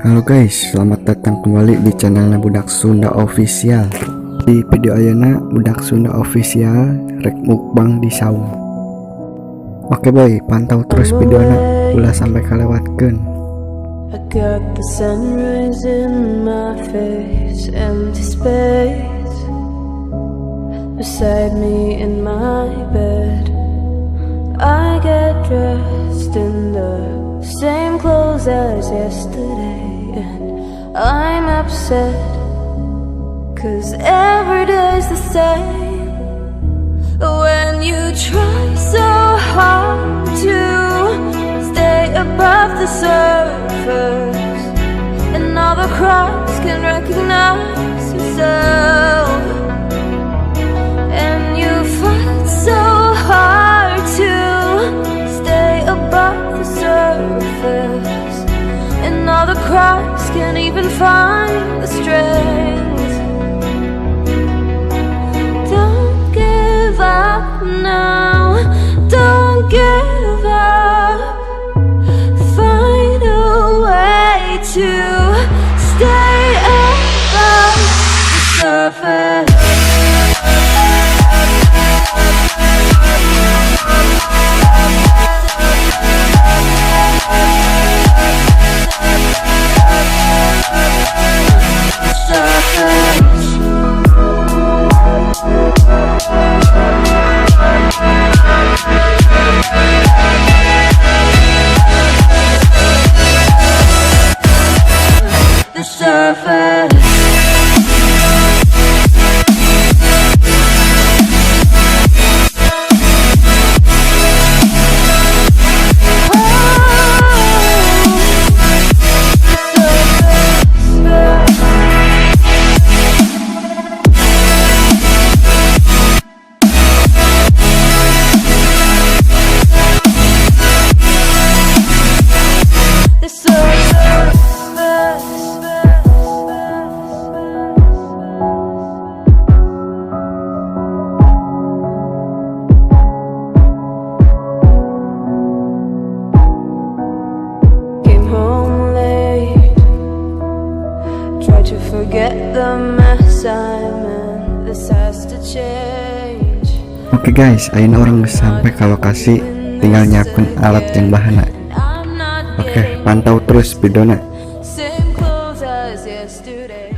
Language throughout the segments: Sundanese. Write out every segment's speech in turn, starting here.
Halo guys, selamat datang kembali di channelnya Budak Sunda Official. Di video ayeuna, Budak Sunda Official rek mukbang di saung. Oke boy, pantau terus videona, ulah sampai kalewatkeun. I got the sunrise in my face, empty space beside me in my bed. I get dressed in the same clothes as yesterday, and I'm upset, 'cause every day's the same. When you try so hard to stay above the surface, and all the cracks can recognize yourself, and you fight so hard to stay above the surface, and all the cracks can't even find the strength. Don't give up now. Don't give up. Find a way to stay above the surface. Surface. The surface. The surface. Came home late. Tried to forget the mess I'm in. This has to change. Oke guys, ayeuna urang geus sampai ke lokasi, tinggal nyiapkeun alat jeung bahanna. I'm not Oke, pantau terus videona. Same clothes as yesterday.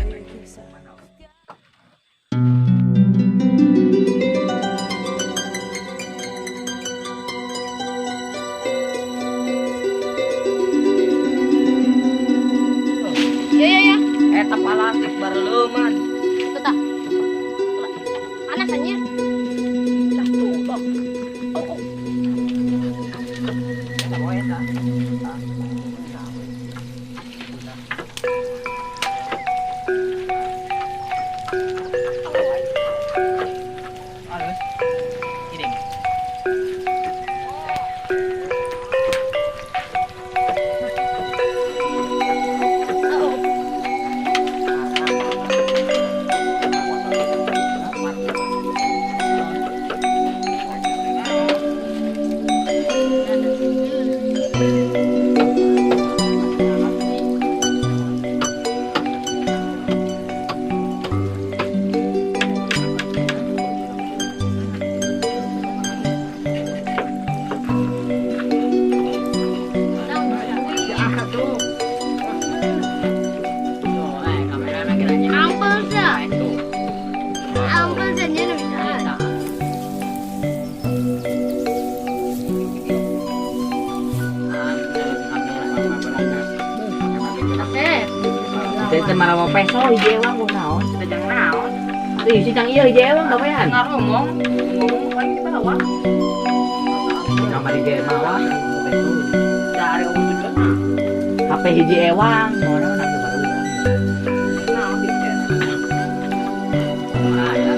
Ya. Eta palatik bareleuman. Itu tah. Panas anjir. Dah tuh, oh. Oh. Eta bawa eta. Halus. Ini. Ampel sih. Ampel sih nya bisa. Asep. Teh teh marawa peso hiji ewang ku naon, teh jang naon. Ih, si jang ieu hiji ewang gawean. Ngomong, ngomong paling di bawah. Kamar di mawa peso. Dari wujud HP hiji ewang, orang nak baru. Naon gitu. Nah, ya.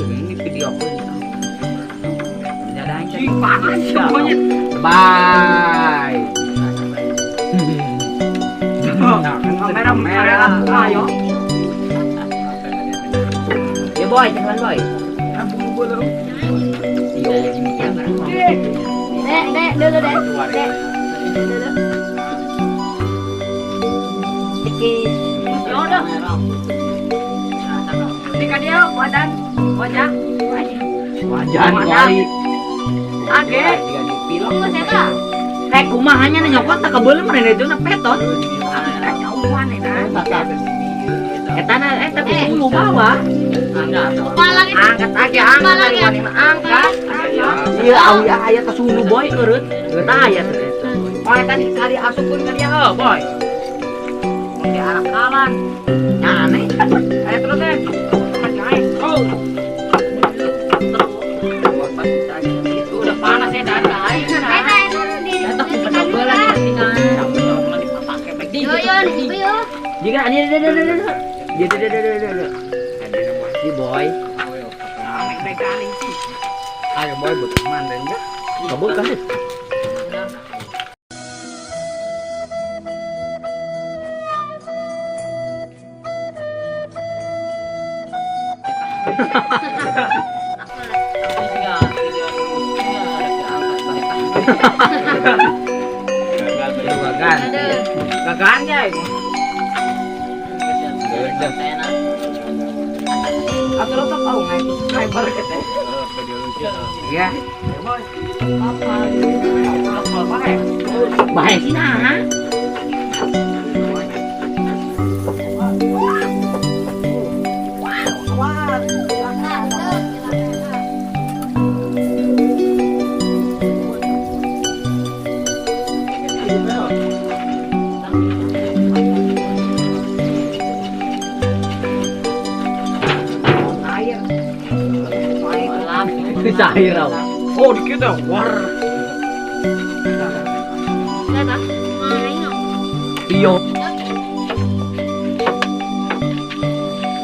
Ini video Bye. Merah merah ayo. Ya boy, jangan boy. Dek, dek, dulu dek. Dek. Dulu. Yo dah. Di ka dia wajan. Wajah. Wajan kali. Age. Enggak saya Kayak kumahanya nih nyokot tak kebeul mah itu na petot. Jauhan eta. Eta na eta tapi lu bawa. Kepala lagi. Angkat aja, angkat lagi wani mah angkat. Iya, awi aya ka sulu boy eureut. Eureut aya teh. Oh, eta di kali asupkeun ka dia heuh, boy. Mun di arah-kalan. Nya aneh. Ayo terus deh. Oh. Itu udah panas ya, dan air. Eta eta di. Eta ku pedobelan lagi tinggal. Yo yo, itu yo. Jika ini dia dia dia dia dia dia dia dia di boy. Ayo boy betul mandan ya. Kabur kan sih. Gagal. Gagal ya. Atau lo tau nggak subscriber gitu? Iya. Bahaya sih nah. Cair. Oh, dikit dah. War. Iyo.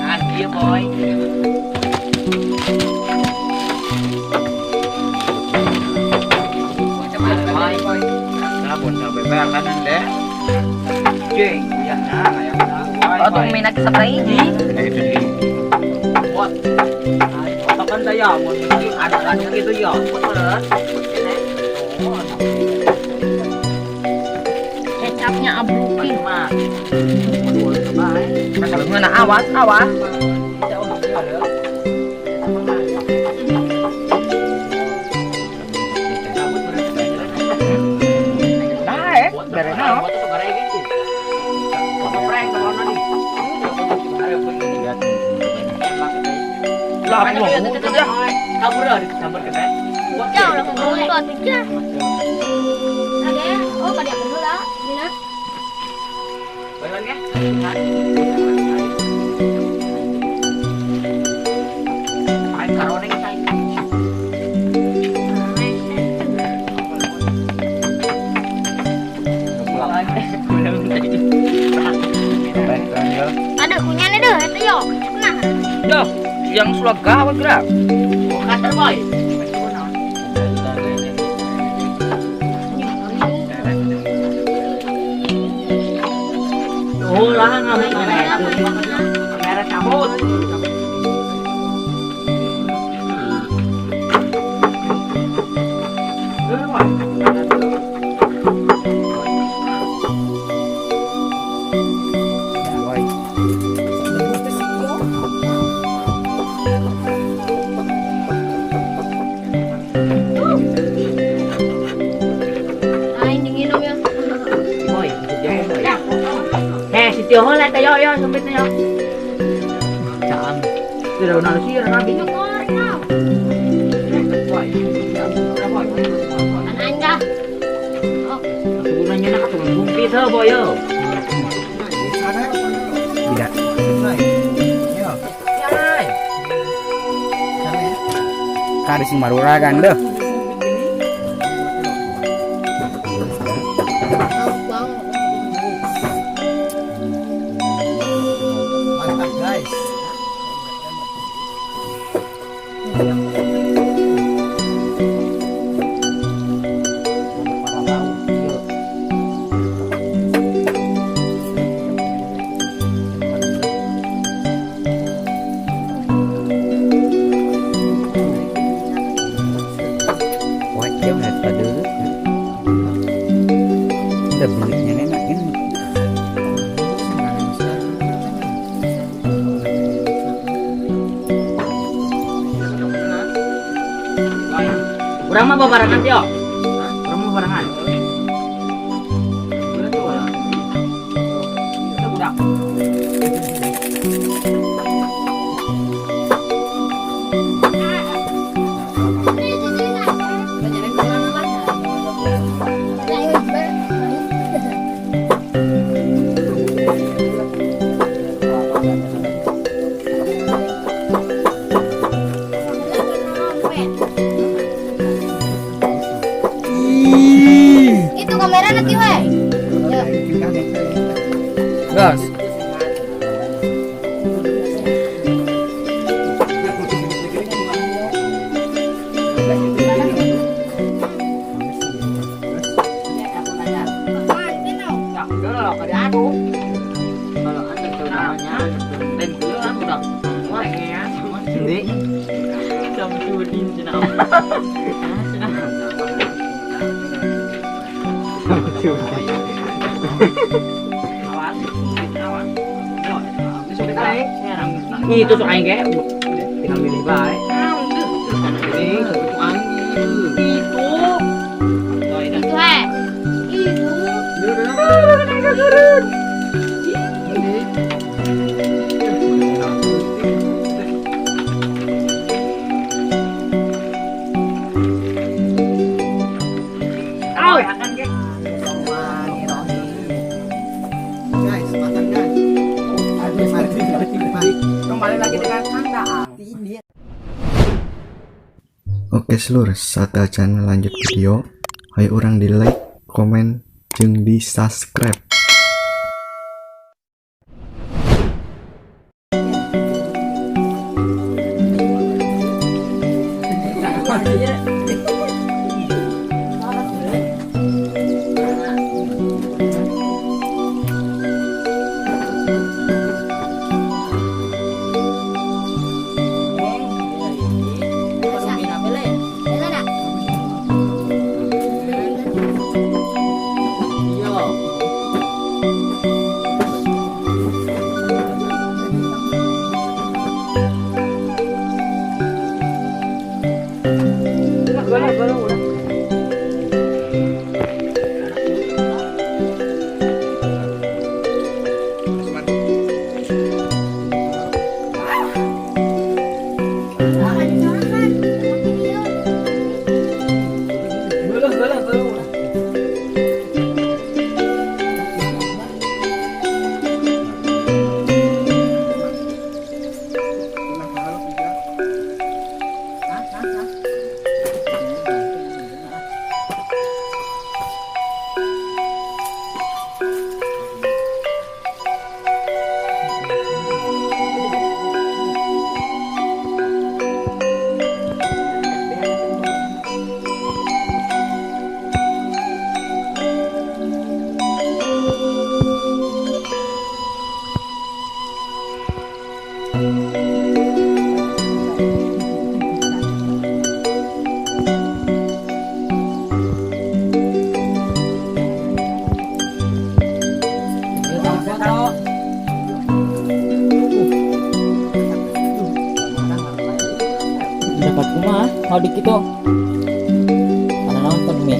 Nah, dia boy. Otong minat sa paiji. Kan saya mau ada gitu ya. Kecapnya abrukin mah. Nah, awas, awas. Kabur dah, kabur ke teh. Jauh lah, kabur tuh aja. Oke, oh pada dulu lah, Dina. Boleh ya? Main karone saya. Ada kunyanya deh, itu yo. Nah. Yo, yang sudah gawat gerak. Kater boy. Oh lah ngamuk merah cabut. Yo lah tayo yo sumpit na yo. Saan? Pero na siya na bi. Ananda. Oh. Suguran niya na katong sumpit ha boy yo. Tidak. Kari sing maruragan deh. Mantap guys. Urang mah babarengan Tio. Urang mah babarengan. Itu budak. Itu kamera nanti weh. Gas. Itu sok aing ge. Tinggal milih bae. Ini itu aing. Itu. Itu he. Itu. Au, akan ge. Guys, makan guys. Kembali lagi dengan Kang Daang. Oke seluruh, saat acan lanjut video, ayo orang di like, komen, jeung di subscribe. Dapat kumaha? Mau dikit tuh. Karena nonton nih.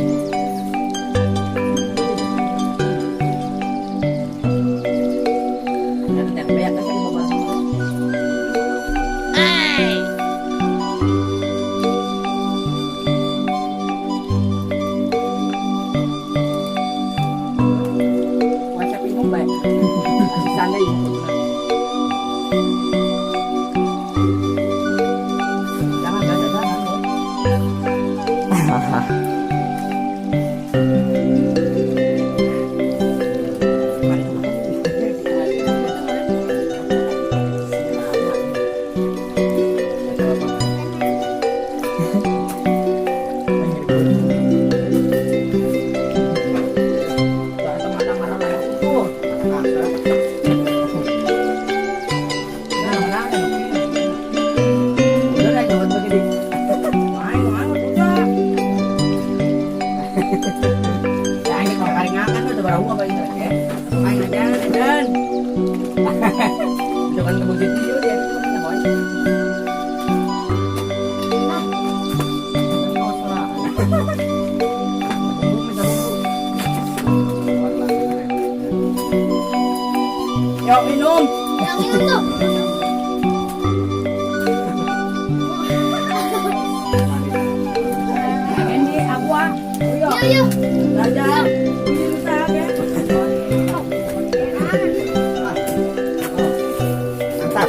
Minum. Yang minum tuh. Ini aqua. Yuk, yuk. Belajar. Mantap.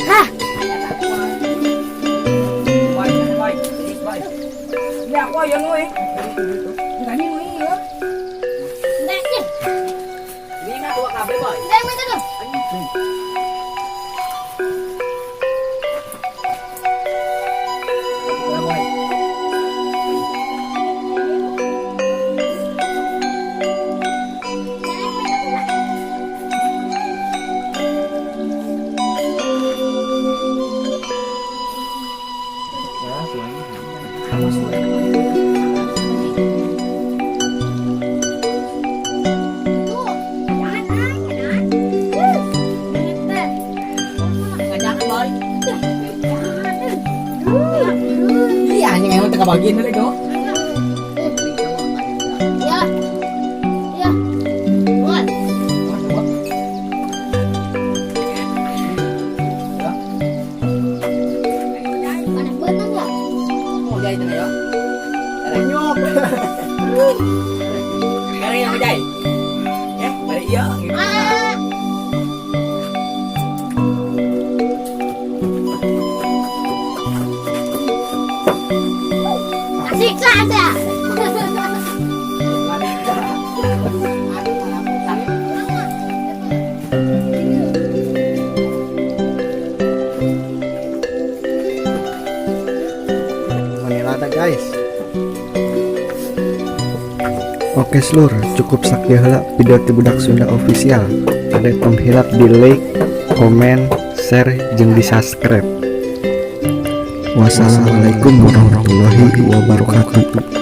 Hah. Boy, boy, boy. Ya, aqua ya nuy. Enggak nih nuy ya. Enggak, nih. Ini mah dua kabel, boy. Enggak, minta tuh. Ya, boy. Tuh, jangan nanya, Nan. Teh. Enggak jangan, boy. Jangan. Iya, anjing emang teka bagian lagi kok. Ya. Ya. Buat. Mana benang ya? Mau jahit ini ya. Nyok. Kering yang jahit. Ya, balik iya. Ah. Asik saja. Manilada guys. Oke seluruh, cukup sakieu heula video ti Budak Sunda Official. Ada tong hilap di like, komen, share, jeung di subscribe. Wassalamualaikum warahmatullahi wabarakatuh.